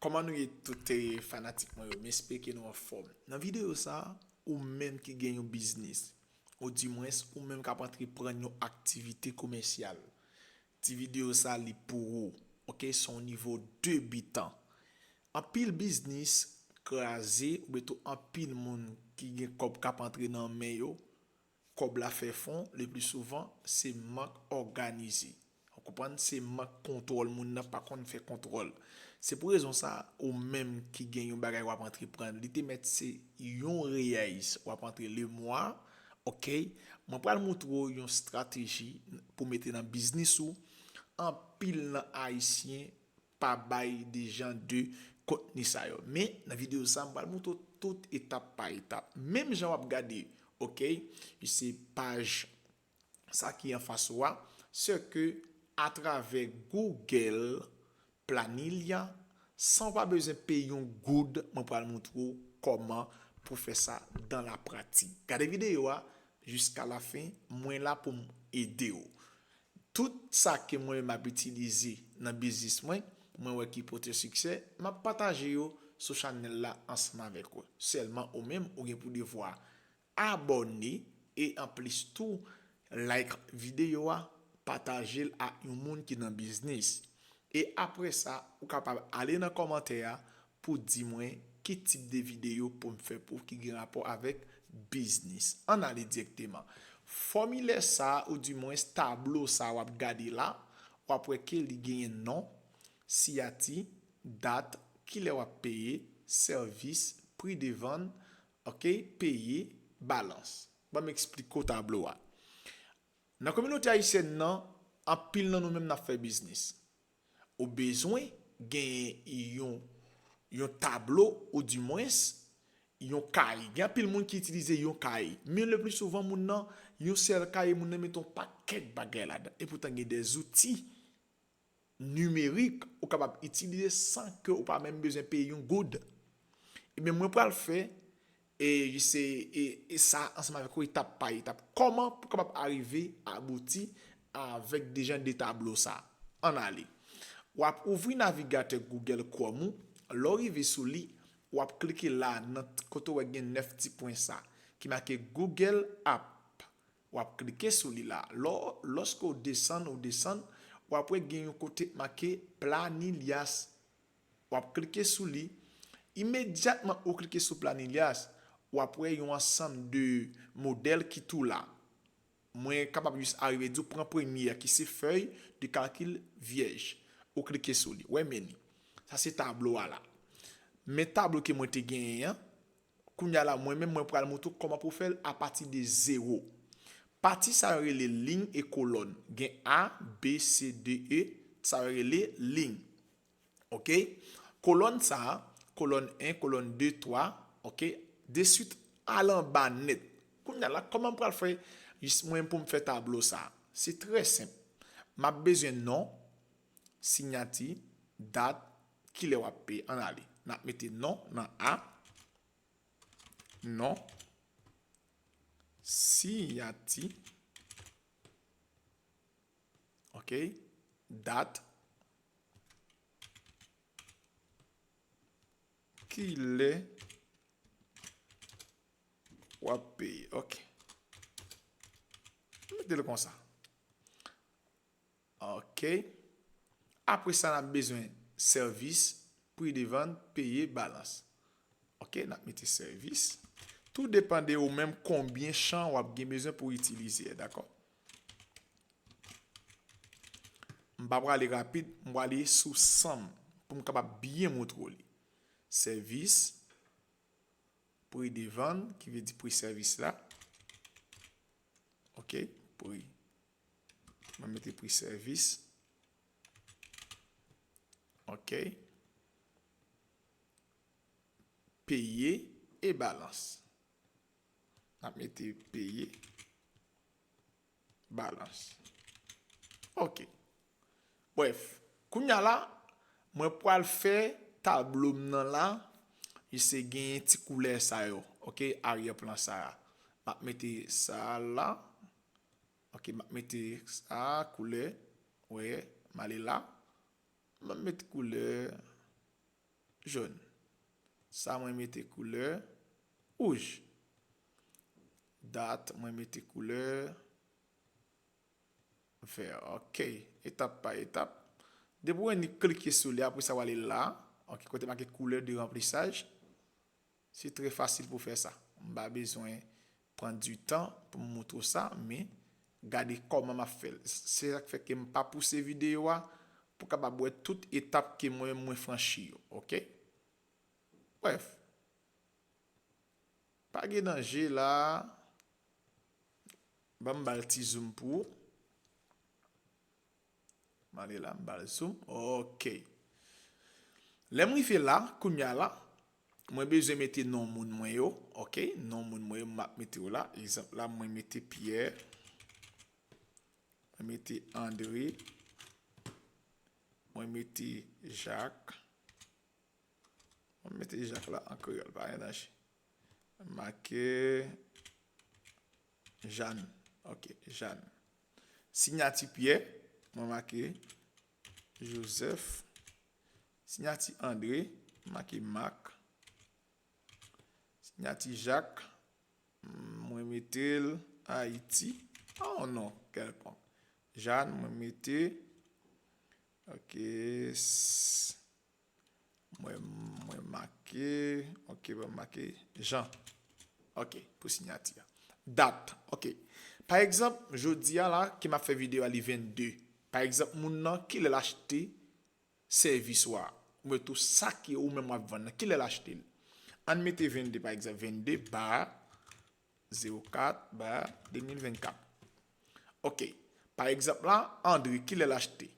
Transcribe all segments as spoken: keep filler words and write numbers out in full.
Kòman nou ye tout, eh, fanatik mwen yo? M espere ke nou anfòm. Nan videyo sa, ou menm ki gen yon biznis, oudimwens ou menm k ap antreprann yon aktivite komèsyal, ti videyo sa li pou ou, oke? Se yon nivo debitan. Anpil biznis kraze, oubyen tou anpil moun ki gen kòb k ap antre nan men yo, kòb la fè fon, le pli souvan, se mank òganize. Ou konprann? Se mank kontwòl, moun nan pa konn fè kontwòl. Se pou rezon sa, ou menm ki gen yon bagay w ap antreprann, li te mèt se yon reyèz w ap antre le mwa, oke? Mwen pral moutre w yon estrateji pou mete nan biznis ou. Anpil nan Ayisyen pa bay de jan de kontni sa yo. Men, nan videyo sa, m pral moutre w tout etap pa etap. Menm jan w ap gade, oke, se paj sa ki anfas ou a, se ke atravè Google Planilha, san w pa bezwen peye yon goud, mwen pral moutre w kòman pou fè sa dans la pratique. Gade videyo a jiska la fen, mwen la pou m ede w. Tout sa ke mwen menm m ap itilize nan biznis mwen, mwen wè ki pote siksè, m ap pataje yo sou chanèl la ansanm avèk ou. Sèlman ou menm, ou gen pou devwa abòne e anplis tou, like videyo a, pataje l ak yon moun ki nan biznis. E apre sa, ou kapab ale nan kòmantè a pou di mwen ki tip de videyo pou m fè pou ki gen rapò avèk biznis. Ann ale dirèkteman. Fòmilè sa a, oudimwens tablo sa a w ap gade la, w ap wè ke li genyen non, siyati, dat, kilè w ap peye, sèvis, pri de vann, oke, peye, balans. Ban m eksplike w tablo a. Nan kominote ayisyèn nan, anpil nan nou menm n ap fè biznis. Ou bezwen genyen yon, yon tablo, oudimwens, yon kay. Gen anpil moun ki itilize yon kay. Men le pli souvan, moun nan, yon sèl kay, moun nan mete yon pakèt bagay ladan. Epoutan, gen de zouti nimerik ou kapab itilize san ke ou pa menm bezwen peye yon goud. Ebyen, mwen pral fè, e, se, e, e sa ansanm avèk ou etap pa etap. Kòman pou kapab arive abouti avèk de jan de tablo sa? Ann ale. W ap ouvri navigatè Google Chrome ou. Lè w rive sou li, w ap klike la nan t-, kote w wè gen nèf ti pwen sa, ki make Google App. W ap klike sou li la. Lò, lòske w desann, w desann, w ap wè gen yon kote k make Planilhas. W ap klike sou li. Imedyatman ou klike sou Planilhas, w ap wè yon ansanm de modèl ki tou la. Mwen kapab jis arive di w pran premye a ki se feuille de calcul vierge. Ou klike sou li. Wè men li. Sa se tablo a la. Men tablo ke mwen te genyen an, kounye a la, mwen menm, mwen pral moutre w kòman pou w fè l apati de zewo. Pati sa yo rele liy e kolòn. Gen A, B, C, D, E, sa yo rele liy. Oke? Kolòn sa a, kolòn en, kolòn de, twa, oke? Deswit, al anba nèt. Kounye a la, kòman m pral fè jis mwen pou m fè tablo sa a? Se trè senp. M ap bezwen non, siyati, dat, kilè w ap peye. Ann ale. N ap mete non nan A. Non, siyati, oke, dat, kilè w ap peye, oke. Mete l konsa. Oke. Apre sa, n ap bezwen sèvis, pri de vann, peye, balans. Oke, n ap mete sèvis. Tou depann de ou menm konbyen chan w ap gen bezwen pou w itilize, dakò? M pa prale rapid, m prale sou san m pou m kapab byen moutre w li. Sèvis, pri de vann, ki vle di pri sèvis la. Oke, pri. Mwen mete pri sèvis. Oke. Peye e balans. N ap mete peye, balans. Oke. Brèf, kounye a la, mwen pral fè tablo m nan la, li se genyen ti koulè sa yo, oke, aryè plan sa a. M ap mete sa a la, oke, m ap mete sa a, koulè, wè, m ale la, m ap mete koulè, jòn. Sa mwen mete koulè wouj. Dat, mwen mete koulè vè. Ok. Etap pa etap. Depi w klike sou li, apre sa w ale la. Ok, kote make couleur de remplissage. Se trè fasil pou fè sa. M pa bezwen pran di tan pou m montre w sa, men gade kòman m ap fè l. Se sa k fè ke m pa pouse videyo a pou w kapab wè tout etap ke mwen menm mwen franchi yo, ok? Brèf, pa gen danje la. Ban m ba l ti zoom pou ou. M ale la, m ba l zoom. Ok. Lè m rive la, kounye a la, mwen bezwen mete non moun mwen yo. Ok, non moun mwen yo, m ap mete yo la. Egzanp la, mwen mete Pierre. Mwen mete André. Mwen mete Jacques. Mwen mete Jacques la an kreyòl, pa gen danje. Make Jeanne. Ok, Jeanne. Siyati Pierre, mwen make Joseph. Siyati André, make Marc. Siyati Jacques, mwen mete l Ayiti. Oh non, kèlkonk. Jeanne, mwen mete, ok, s- Mwen, mwen make, ok, mwen make Jean. Ok, pou siyati a. Dat, ok. Pa egzanp, jodi a la, ke m ap fè videyo a, li vennde. Pa egzanp, moun nan, kilè l achte sèvis ou a? Oubyen tou sa ke ou menm w ap vann nan, kilè l achte l? Ann mete vennde, pa egzanp, vennde ba zewo kat ba de mil vennkat. Ok. Pa egzanp la, André, kilè l achte?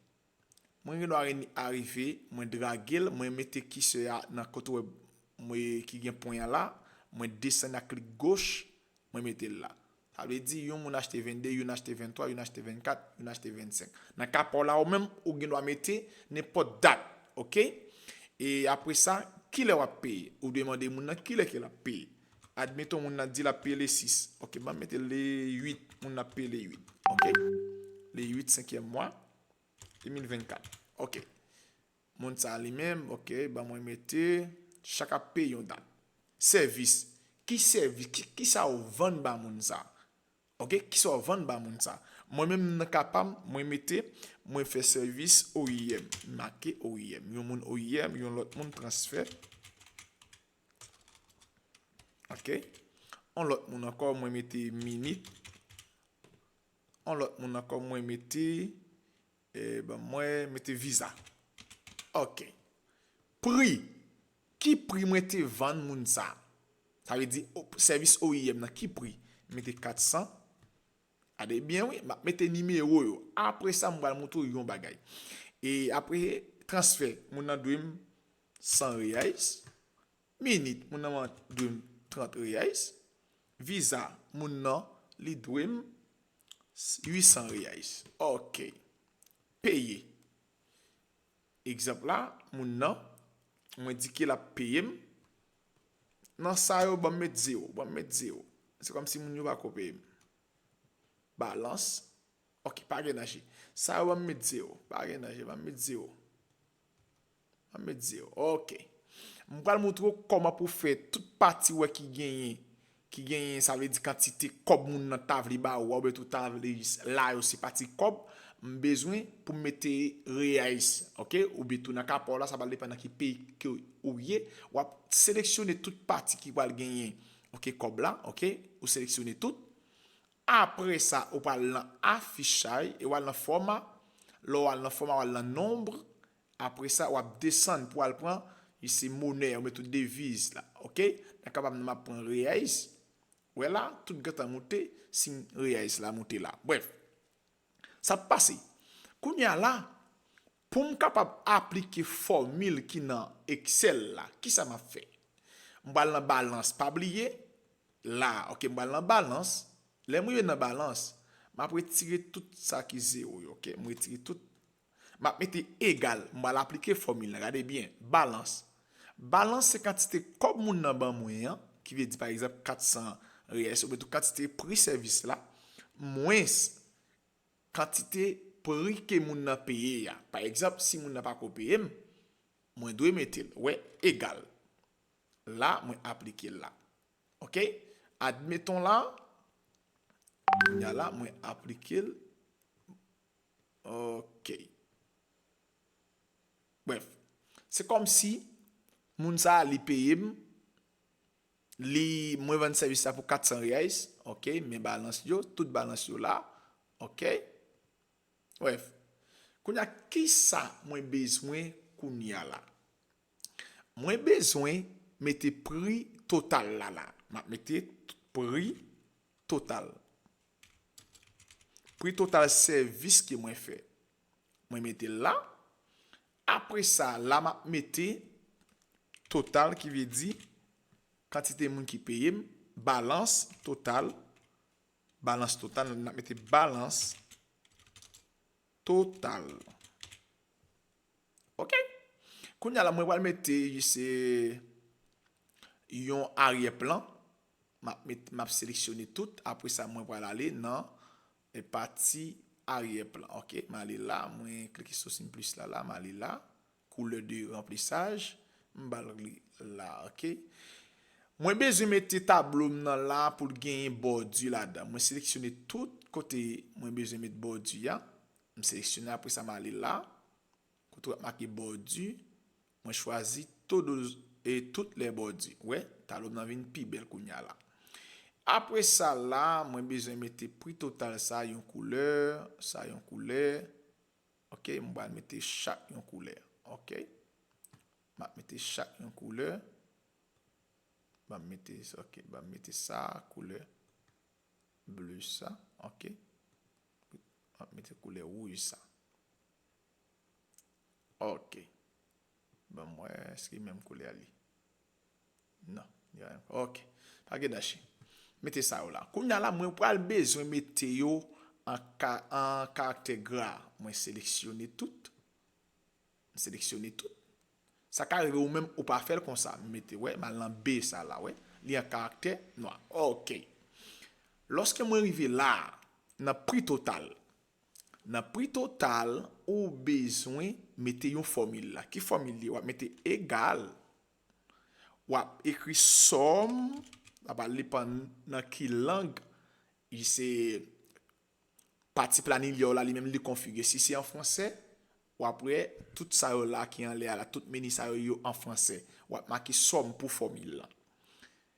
Mwen gen dwa ren- arive, mwen drage l, mwen mete kisè a nan kote w wè mwen ki gen pwen an la, mwen desann ak klik goch, mwen mete l la. Sa vle di, yon moun achte vennde, youn achte venntwa, youn achte vennkat, youn achte vennsenk. Nan ka pa w la, ou menm, ou gen dwa mete nenpòt dat, ok? E apre sa, kilè w ap peye? Ou dwe mande moun nan kilè ke l ap peye. Admeton, moun nan di l ap peye le sis. Ok, ban m mete le uit, moun nan ap peye le uit. Ok? Le uit, senkyèm mwa. De mil vennkat. Ok. Moun sa li menm, ok, ban mwen mete, chak ap peye yon dat. Sèvis. Ki sèvis, ki, kisa w vann ba moun sa? Ok, kisa w vann ba moun sa? Mwen menm nan ka pa m, mwen mete, mwen fè sèvis O I M. Make O I M. Yon moun O I M, yon lòt moun transfè. Ok. Yon lòt moun ankò, mwen mete minit. Yon lòt moun ankò, mwen mete, e, ban mwen mete viza. Ok. Pri. Ki pri mwen te vann moun sa? Sa vle di, o- sèvis O I M nan, ki pri? Mete kat san. Gade byen, wi, m ap mete nimewo yo. Apre sa, m pral montre w yon bagay. E apre, transfè, moun nan dwe m san reais. Minit, moun nan dwe m trant reais. Viza, moun nan, li dwe m uit san reais. Ok. Peye. Egzanp la, moun nan, mwen di ke l ap peye m. Nan sa yo, ban m met zewo, ban m met zewo. Se kòmsi moun yo pa ko peye m. Balans. Ok, pa gen danje. Sa yo, ban m met zewo. Pa gen danje, ban m met zewo. Ban m met zewo. Ok. M pral montre w kòman pou fè tout pati wè ki genyen, ki genyen, sa vle di kantite kòb moun nan ta vle ba ou a, oubyen tou ta vle jis la yo se pati kòb, m bezwen pou m mete reais, ok? Oubyen tou nan ka pa w la, sa pral depann nan ki peyi ke ou ye, w ap seleksyone tout pati ki pral genyen, ok, kòb la, ok? Ou seleksyone tout. Apre sa, ou pral nan afichay, e w al nan fòma. Lè w al nan fòma, w al nan nonb. Apre sa, w ap desann pou w al pran, se monè, oubyen tou deviz la, ok? Nan ka pa m nan, m ap pran reais. Wè la, tout gentan moute, siy reais la moute la. Brèf, sa ap pase. Kounye a la, pou m kapab aplike fòmil ki nan Excel la, kisa m ap fè? M pral nan balans, pa bliye, la, ok, m pral nan balans. Lè m rive nan balans, m ap retire tout sa ki zewo yo, ok? M retire tout. M ap mete egal, m pral aplike fòmil la, gade byen, balans. Balans se kantite kòb moun nan ban mwen an, ki vle di pa egzanp kat san reais, oubyen tou kantite pri sèvis la, mwens kantite pri ke moun nan peye a. Pa egzanp, si moun nan pa ko peye m, Mwen dwe mete l, wè, egal. La, mwen aplike l la. Ok? Admeton la, kounya la, mwen aplike l. Ok. Bref, se kòmsi moun sa a, li peye m, li, mwen vann sèvis la pou kat san reais, ok, men balans yo, tout balans yo la, ok. Bref, kounya, kisa mwen bezwen kounya la? Mwen bezwen mete pri total la la. M ap mete pri total. Pri total sèvis ke mwen fè. Mwen mete l la. Apre sa, la m ap mete total, ki vle di kantite moun ki peye m, balans total, balans total, m ap mete balans total. Ok? Kounya la, mwen pral mete, se yon aryè plan. M ap met, m ap seleksyone tout. Apre sa, mwen pral ale nan, e, pati aryè plan. Ok, m ale la, mwen klike sou siy plis la, la, m ale la. Koulè de ranplisaj, m ba l li la, ok. Mwen bezwen mete tablo m nan la pou l genyen bòdi ladan. Mwen seleksyone tout kote mwen bezwen met bòdi a. M seleksyone, apre sa, m ale la. Kote w ap make bòdi, mwen chwazi todos, e, tout lè bòdi. Wè, tablo m nan vin pi bèl kounya la. Apre sa la, mwen bezwen mete pri total sa yon koulè, sa yon koulè. Ok, mwen pral mete chak yon koulè. Ok. M ap mete chak yon koulè. Ban m mete, ok, ban m mete sa, koulè ble sa, ok. M ap mete koulè wouj sa. Ok. Ban m wè, èske menm koulè a li? Non, li pa menm. Ok. Pa gen dache. Mete sa yo la. Kounya la, mwen pral bezwen mete yo an ka, an karaktè gra. Mwen seleksyone tout. M seleksyone tout. Sa ka rive ou menm ou pa fè l konsa. M mete, wè, m al nan B sa la, wè. Li an karaktè nwa. Ok. Lòske mwen rive la, nan pri total. Nan pri total, ou bezwen mete yon fòmil la. Ki fòmil li ye? W ap mete egal. W ap ekri sòm, sa va depann nan ki lang. Se pati planilye w la, li menm li konfige. Si se an fransè, w ap wè tout sa yo la ki anlè a la, tout meni sa yo, yo an fransè. W ap make sòm pou fòmil lan.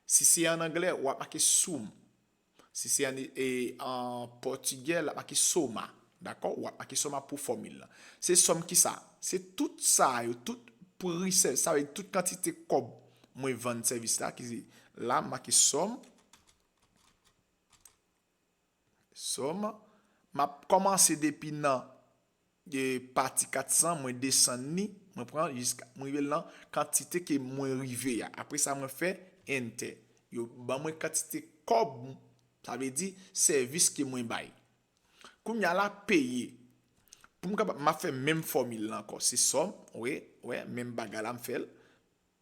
Si se an anglè, w ap make sum. Si se an, e, an pòtigè, l ap make soma. Dakò? W ap make soma pou fòmil lan. Se sòm ki sa? Se tout sa yo, tout pri sè-, sa vle di tout kantite kòb mwen vann sèvis la, ki la, m make sòm. Sòm. M ap kòmanse depi nan, e, pati kat san, mwen desann li, mwen pran jiska mwen rive nan kantite ke mwen rive a. Apre sa, mwen fè enter. Yo ban mwen kantite kòb, sa vle di sèvis ke mwen bay. Kounya la, peye. Pou m kapab, m ap fè menm fòmil la ankò. Se sòm, wi, wi, menm bagay la, m fè l.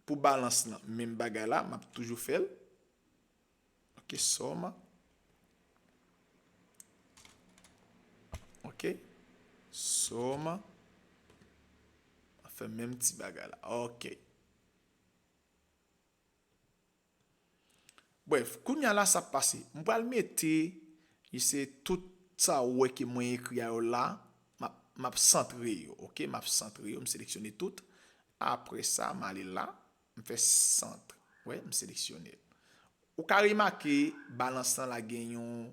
Pou balans lan, menm bagay la, m ap toujou fè l. Ok, sòm. Ok. Sòm. M ap fè menm ti bagay la. Ok. Bref, kounya la, sa ap pase. M pral mete, se tout sa ou wè ke mwen ekri a yo la, m ap, m ap santre yo, ok? M ap santre yo, m seleksyone tout. Apre sa, m ale la, m fè sant. Wè, m seleksyone l. Ou ka remake, balans lan la gen yon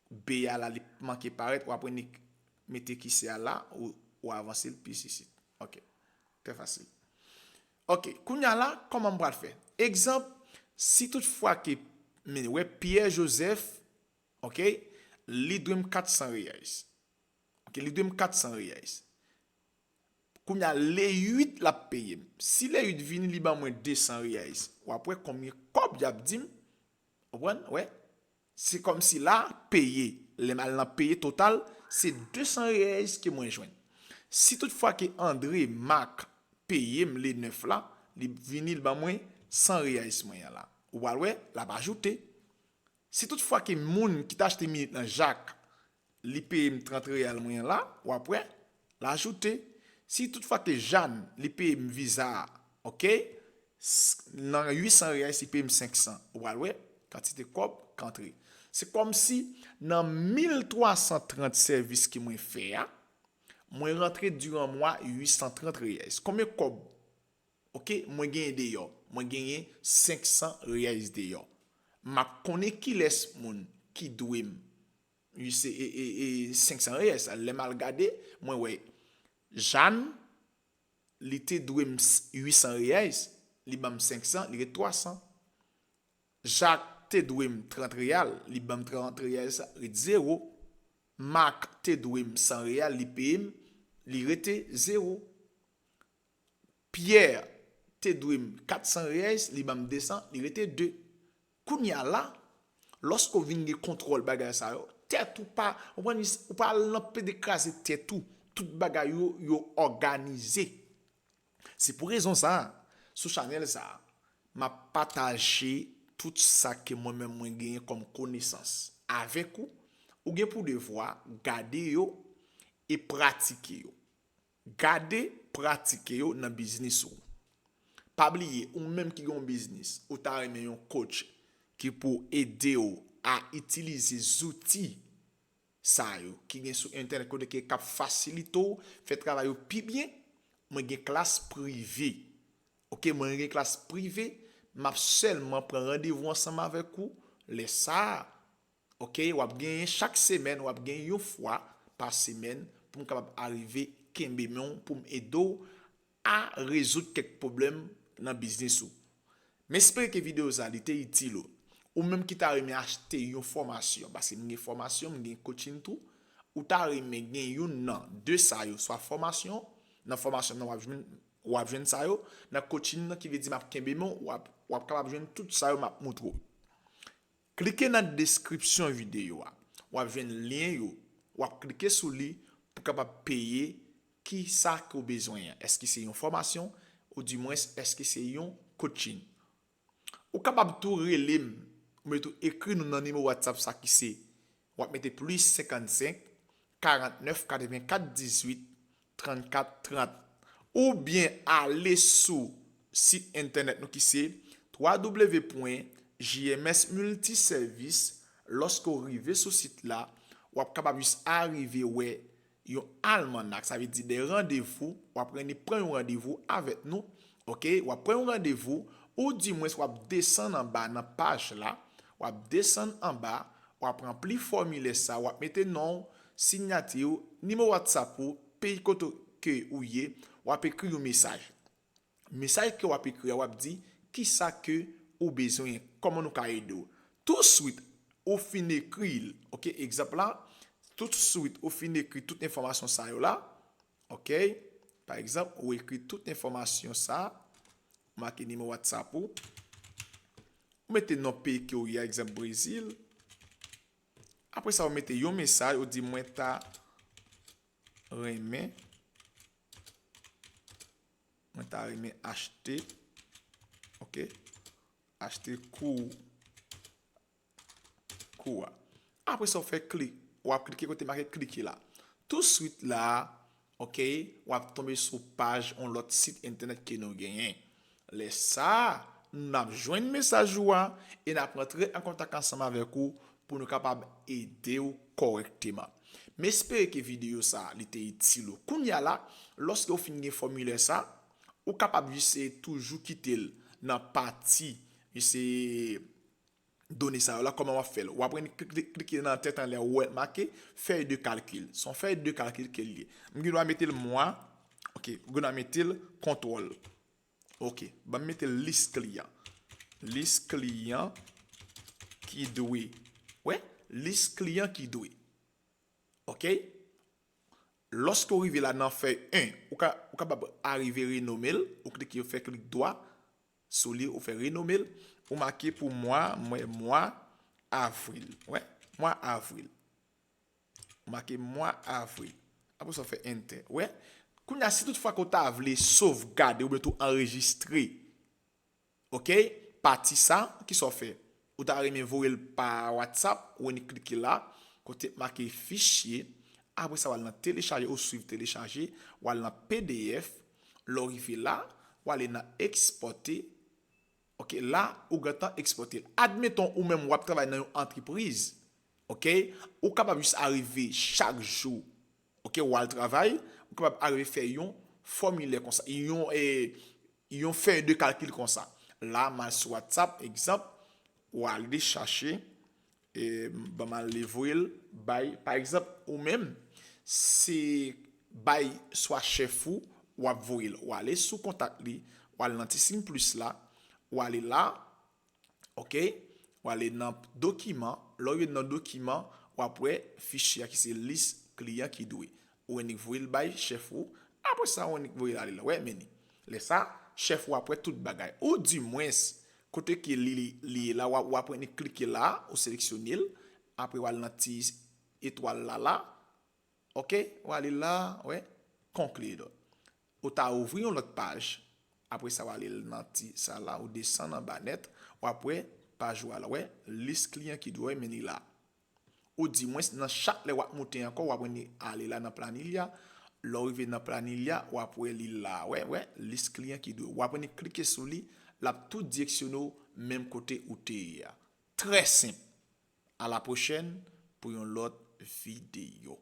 B a la, li manke parèt, w ap annik mete kise a la, ou, ou avanse l plis isit. Ok. Trè fasil. Ok, kounya la, kòman m pral fè? Egzanp, si tout fwa ke, men, wè, Pierre Joseph, ok, li dwe m kat san reais. Ok, li dwe m kat san reais. Kounya, le uit l ap peye m. Si le uit vini, li ban mwen de san reais. W ap wè konbyen kòb y ap di m. Konprann? Wè. Se kòmsi la, peye. Lè m al nan peye total, se de san reais ke mwen jwenn. Si tout fwa ke André Marc peye m le nèf la, li vini, li ban mwen san reais mwen an la. Ou pral wè, l ap ajoute. Si tout fwa ke moun ki t achte minit lan, Jak, li peye m trant real mwen an la, w ap wè, l ajoute. Si toutfwa ke Jeanne, li peye m viza a, ok, s- nan uit san reyais, li peye m senk san. Ou pral wè kantite kòb k antre. Se kòmsi nan mil twa san trant sèvis ke mwen fè a, mwen rantre diran mwa uit san trant reyais. Konbyen kòb, ok, mwen genyen deyò? Mwen genyen senk san reyais deyò. M ap konnen kilès moun ki dwe m se, e, e, e, senk san reyais. Lè m al gade, mwen wè Jeanne, li te dwe m uit san reyais, li ban m senk san, li ret twa san. Jacques te dwe m trant reyal, li ban m trant reyais, ret zewo. Marc te dwe m san reyal, li peye m, li rete zewo. Pierre te dwe m kat san reyais, li ban m de san, li rete de. Kounye a la, lòske w vin gen kontwòl bagay sa yo, tèt ou pa, ou pa, ou pa al nan pede kraze tèt ou, tout bagay yo, yo òganize. Se pou rezon sa a, sou chanèl sa a, m ap pataje tout sa ke mwen menm mwen genyen kòm konesans avèk ou. Ou gen pou devwa gade yo e pratike yo. Gade, pratike yo nan biznis ou. Pa bliye, ou menm ki gen yon biznis, ou ta renmen yon coach ki pou ede w a itilize zouti sa yo ki gen sou entènèt kote ke k ap fasilite w fè travay ou pi byen, mwen gen klas prive. Ok, mwen gen klas prive, m ap sèlman pran randevou ansanm avèk ou lè sa a. Ok, w ap genyen chak semèn, w ap genyen yon fwa pa semèn pou m kapab arive kenbe men w, pou m ede w a rezoud kèk pwoblèm nan biznis ou. M espere ke videyo sa li te itil ou. Ou menm ki ta renmen achte yon fòmasyon, paske m gen fòmasyon, m gen coaching tou, ou ta renmen gen youn nan de sa yo, swa fòmasyon, nan fòmasyon nan w ap jwenn, w ap jwenn sa yo, nan coaching nan ki vle di m ap kenbe men w, w ap, w ap kapab jwenn tout sa yo m ap montre w. Klike nan deskripsyon videyo a. W ap jwenn lyen yo. W ap klike sou li pou kapab peye ki sa ke w bezwen an. Èske se yon fòmasyon, oudimwens èske se yon coaching? Ou kapab tou rele m, oubyen tou ekri nou nan nimewo WhatsApp sa ki se, w ap mete plis senkannsenk, karantnèf, katrevenkat, dizuit, trannkat, trant. Oubyen ale sou sit entènèt nou ki se twa w w w pwen J M S Multiservice. Lòske w rive sou sit la, w ap kapab jis arive wè yon almanak, sa vle di de randevou, w ap rele pran yon randevou avèk nou, ok? W ap pran yon randevou, oudimwens w ap desann anba nan paj la, w ap desann anba, w ap ranpli fòmilè sa, w ap mete non w, siyati w, nimewo WhatsApp ou, peyi kote ke ou ye, w ap ekri yon mesaj. Mesaj ke w ap ekri a, w ap di kisa ke ou bezwen, kòman nou ka ede w. Touswit ou fin ekri l, ok, egzanp la, touswit ou fin ekri tout enfòmasyon sa yo la, ok, pa egzanp, ou ekri tout enfòmasyon sa, ou make nimewo WhatsApp ou, ou mete non peyi ke w ye, egzanp Brezil, apre sa ou mete yon mesaj, ou di mwen ta renmen Mwen ta renmen achte, ok, achte kou, kou a. Apre sa, w fè klik, w ap klike kote make klike la. Touswit la, ok, w ap tonbe sou paj yon lòt sit entènèt ke nou genyen. Lè sa a, n ap jwenn mesaj ou a e n ap rantre an kontak ansanm avèk ou pou nou kapab ede w kòrèkteman. M espere ke videyo sa a, li te itil ou. Kounye a la, lòske w fin gen fòmilè sa, ou kapab jis toujou kite l nan pati, jis done sa yo la, kòman w ap fè l. W ap klik, klik, klike nan tèt anlè a, ou wè make feuille de calcul. Se yon feuille de calcul ke l ye. M gen dwa mete l mwa, ok, m gen dwa mete l kontwòl. Ok, ban m mete lis kliyan. Lis kliyan ki dwe. Wè, lis kliyan ki dwe. Ok? Lòske w rive la nan fèy en, ou ka, ou kapab arive renome l, ou klike, ou fè klik dwa sou li, ou fè renome l, ou make pou mwa, mwen, mwa avril. Wè, mwa avril. Ou make mwa avril. Apre sa, w fè enter. Wè? Kounye a, si tout fwa ke w ta vle sovgade oubyen tou anrejistre, ok, pati sa, kisa w fè? Ou ta renmen voye l pa WhatsApp, ou vin klike la, kote make fichye, Apre sa, w al nan telechaje ou swiv telechaje, w al nan P D F. Lè w rive la, w ale nan ekspòte. Ok, la, ou gentan ekspòte l. Admeton, ou menm w ap travay nan yon antrepriz, ok, ou kapab jis arive chak jou, ok, w al travay, ou kapab arive fè yon fòmilè konsa, yon, eh, yon fèy de kalkil konsa. La, m al sou WhatsApp, egzanp, w ale chache, eh, ban m ale voye l bay, pa egzanp, ou menm, se bay swa chèf ou, w ap voye l. W ale sou kontak li, w al nan ti siy plis la, w ale la, ok, w ale nan dokiman, lè w rive nan dokiman, w ap wè fichye a ki se lis kliyan ki dwe. Ou annik voye l bay chèf ou, apre sa, ou annik voye l ale la. Wè, men li. Lè sa, chèf ou ap wè tout bagay. Ou di mwens, kote ke li, li, li ye la, w ap, w ap annik klike la, ou seleksyone l, apre w al nan ti etwal la, la, ok, w ale la, wè, conclude. Ou ta ouvri yon lòt paj, apre sa, w ale nan ti sa la, ou desann anba nèt, w ap wè paj ou a la, wè, lis kliyan ki dwe, men li la. Ou di mwens nan chak lè w ap moute ankò, w ap ale la nan planilya. Lè w rive nan planilya, w ap wè li la, wè, wè, lis kliyan ki dwe. W ap annik klike sou li, l ap tou direksyone w menm kote ou te ye a. Trè senp. A la pwochèn pou yon lòt videyo.